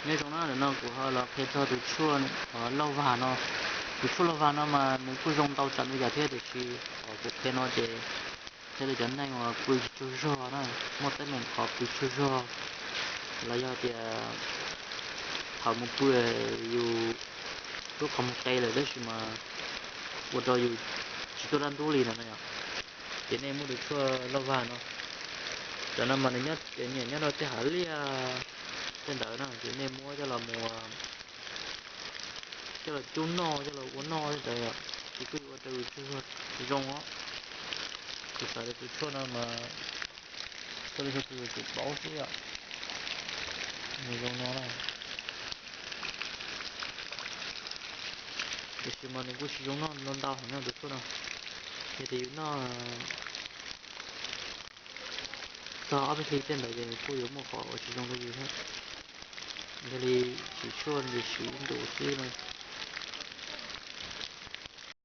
Nyob zoo na, ntawm no kuv ho los qhia txog tus tshuaj lauj vag no. Tus tshuaj lauj vag no mas nws kuj zoo ntau tsav ntau yam thiab, tiam sis qhov kuv qhia no ces thiab li cov neeg uas pw tsis tsaug zog na, muaj teeb meem qhov pw tsis tsaug zog, los yog tias thaum mus pw yus lub qhov muag qe lawm tab sis mas ua rau yus tsis tuaj dab ntub li no na yom, ces nej muab tus tshuaj lauj vag no. Cov no mas nws nyiam nyob rau tej hav liaj tej ntawd na, ces nej muab coj los mus, coj los cub noj, coj los ua noj tej ntawd, ces kuj yuav ua rau yus tsaug zog zoo os. Kuv xav tias tus tshuaj no mas txhua leej txhua tus yuav tsum paub xwb yom. Nws zoo no na, tiam sis mas nws kuj tsis zoo noj ntau heev no tus tshuaj no. Yog tias yus noj txog ob peb hlis tej ntawd ces kuj yuav muaj qhov uas tsis zoo rau yus thiab. Yog li siv tshuaj ntsis siv ib ntus xwb no.